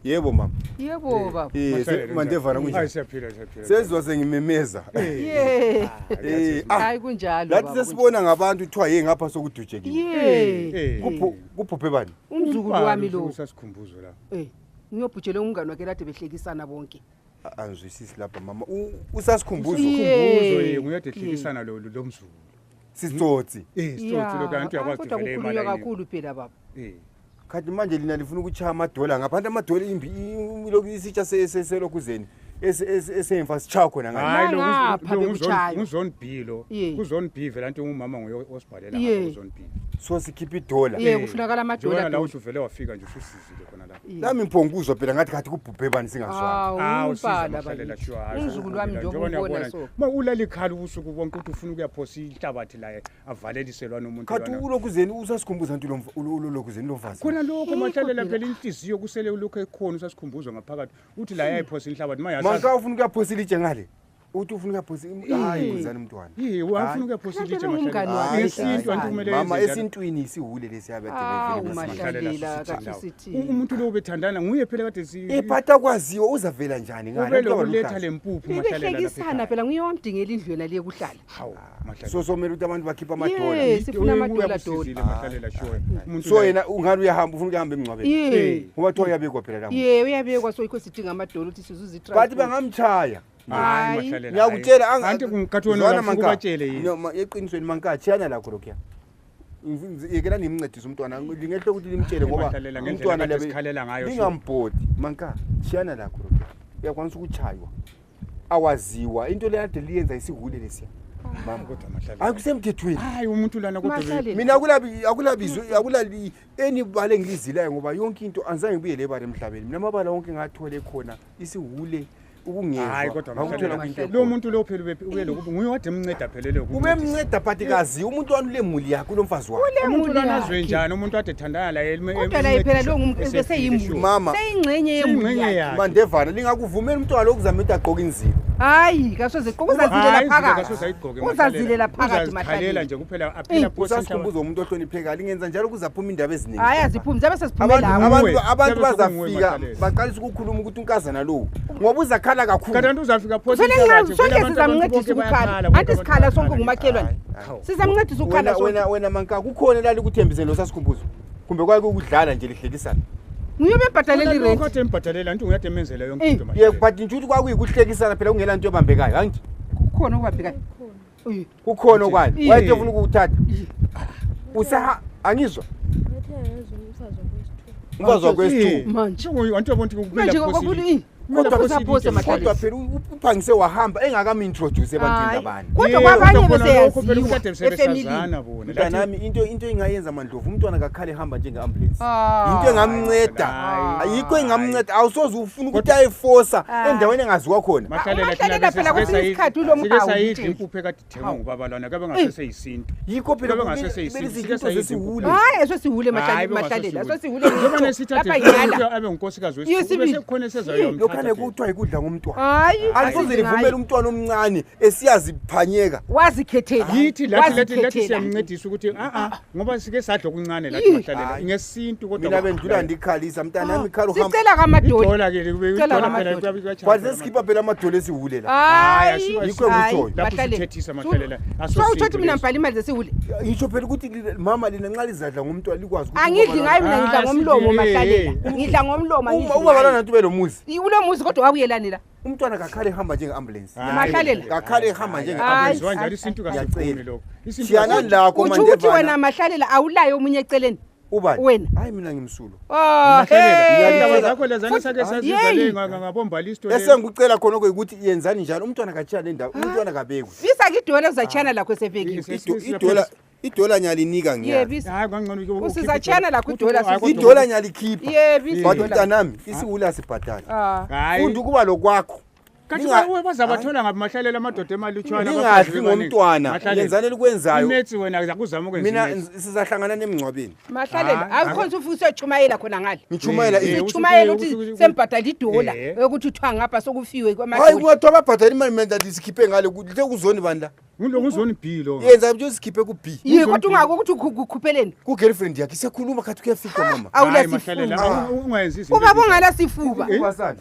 Yebo mama. Yebo baba. Mandevana kunje. Hayi siyaphila. Sezwa sengimemeza. Hayi kunjalo baba. Lathi sesibona ngabantu kuthiwa ngapha sokudujekile. Kuphuphe bani? Umzukulu wami lo. Usasikhumbuzo la. Ngiyobhujele umngane wakhe kade behlekisana bonke. Anzwisisi lapha mama. Usasikhumbuzo. Umkhumbuzo nguyade ehlekisana lo mzukulu. Sitsotsi. Sitsotsi lo kanti uyakwazi ukuvela imali. Kodwa kukhulunywa kakhulu phela baba. Kanti manje lina lifuna ukuchaya amadola ngaphansi amadola isitsha seselokuzeni esemfa sichaya khona ngani uzone B lo uzone B vela nto umama nguye osibhalela ngapha uzone B so sikhipha idola kufunakala amadola la uvele wafika nje usizile khona la nami mphonguzwa phela ngathi kathi kubhubhe bani singazwanga usizahlela sure umzukulu wami nje ukubona so ulali ikhala ubusuku bonke uthi ufuna ukuyaphosa ihlabathi la avaleliselwa nomuntu kathi ulokuzeni usasikhumbuza nto ulokuzeni lomfazi khona lokho mahlalela phela inhliziyo kusele ulokho ekhona usasikhumbuza ngaphakathi uthi la yayiphosa inhlabathi maka ufuna ukuyaphosa ilitshe ngale uthi ufuna ukuyaphosa hayi uzana umntwana wafuna ukuyaphosa ilitshe mahlalela mama esintwini isihule lesiyabade mahlalela kathi sithi umuntu lo ubethandana nguye phela kade ephatha kwaziwa uzavela njani ngani ubele uletha lempuphu mahlalela behlekisana phela nguye wamdingela indlweni aliye kuhlala hawu mahlalela so somela ukuthi abantu bakhipha amadola sifuna amadola mahlalela sure so yena ungani uyahamba ufuna ukuyahamba emncwabeni ngoba thoya yabekwa phela lapho uyabekwa so ikho sidinga amadola ukuthi sizuza itraffic bathi bangamchaya hayi mahlalela ngiyakutshela anti kungathona ukubatshele yini eqinisweni mankatshiyana lakho lokho yekela nimncedisa umntwana lingehle ukuthi limtshele ngoba umntwana lesikhalela ngayo ningambhodi manka chiyana lakho lokho uyakwanisa ukuchaywa awaziwa into le kade liyenza isihule lesiya mama kodwa mahlalela akusemthethweni hayi umuntu lana kodwa mina akulali enibale ngilizilayo ngoba yonke into anzange ngibuye lebare emhlabeni mina amabala wonke ngathole khona isihule hayi kodwa ngakuthola lo muntu lo phela ubelokuba nguye wade emnceda phelele ukuthi ubemnceda phathikazi umuntu wanule muli yakhe kulomfazi wakhe umuntu lanazwe njani umuntu wade thandana la kodwa la phela lo beseyimuli seyingcenye yemuli yakhe mandevana lingakuvumela umntwana lokuzama ukuthi agqoke inzilo hayi kasoze qokuzazilela phakathi uzazilela phakathi mahlelela nje kuphela aphela post usasikhubuza umuntu ohlonipheka lingenza njalo kuzaphuma indaba eziningi hayi aziphumi zabe sesiphumela abantu bazafika baqalisa ukukhuluma ukuthi unkazana lo ngoba uzakhala kakhulu kanti uzafika post sonke sizamncedisa ukukhala anti sikhala sonke ngumakhelwane sizamncedisa ukukhala sonke wena manka kukhona lali ukuthembiseni lo sasikhumbuzo kumbe kwake ukudlala nje lihlekisana Nguye bebhadalela irent. Lokho embhadalela nto ungathi emenzela yonke into manje. Yebo but nje uthi kwakuyikuhlekisana phela kungela nto yobambekayo, hangi? Kukhona okwabhekayo. Kukhona okwani? Wayethe ufuna ukuthatha. Angizwa. Umfazi wakwesithu. Manje wantu yabonke kuphela phosili. Kodwa phela uphangise wahamba engakami-introduce ebantwini abanye. Kodwa kwabanye beseyaziwa efamilini. Mntanami into engayenza Mandlovu umntwana kakhale ehamba njenge-ambulance. Into engamnceda. Ayikho engamnceda awusoze ufuna ukuthi ayefosa endaweni engaziwa khona. Makhalela phela kwesinye isikhathi ulomhawu. Sikesayidla impuphu ekade ithengwa ngubabalwana kabe ngaseseyisinto. Yikho phela belisihule. Hayi esosihule mahlalela esosihule lapha yala abe unkosikazi wesifo bese khona sezayo lokane kuthiwa ikudla ngomntwana hayi alisoze livumela umntwana omncane esiyaziphanyeka wazikhethela yithi lathi siyamncedisa ukuthi ngoba sike sadla okuncane lathi mahlalela ngesintu kodwa mina bendlula ndikhalisa mntana nami khalo hamba sicela kamadola idola ke idola phela kwaze sikhipha phela amadola esihule la hayi yikho ngithoyo lapho sithethisa mahlalela so uthi mina mbhala imali zesihule ngisho phela ukuthi mama lina nxa lizadla ngomntwana likwazi ukuthi angidli ngayo mina ngidla ngomlomo mahlalela ngidla ngomlomo angidli uma balana nto belomuzi ulomuzi kodwa wabuyelani la umntwana kakhale ehamba njenge-ambulance mahlalela kakhale ehamba njenge-ambulance wanjalo isintu kasephumi lokho siyana lakho manje uthi wena mahlalela awulayo omunye eceleni ubani wena hayi mina ngimsulo mahlalela zakho lezana sake sazizale ngabomba listo esengikucela khona ukuthi yenzani njalo umntwana katshiya le ndawo umntwana kabekwe bisa kidola uzachana lakho sevekile idola nyalinika hayi kangcono usizachana lakho idola nyalikhipha yebo but mntanami isihule asibhadali funda ukuba lokwakho kanti bazabathola ngabe mahlalela amadoda emalutshwana ningahli ngomntwana yenzani likwenzayo imethi wena akuzama ukwenza mina sizahlangana nemngcwabeni mahlalela akukhonza ufuse uchumayela khona ngale ngichumayela uchumayela uthi sembhadala idola ukuthi uthwa ngapha sokufiwe kwamanje hayi kungathiwa babhadala imali mina ndisikhipe ngale kuthe kuzoni bandla ngizoni bhilo yenza nje usikhipe ku B yini kodwa ungako ukuthi ukhupheleni ku girlfriend yakhe siyakhuluma khathi kuyafika mama awula sifuba ungayenzisi ubaba ongala sifuba wasani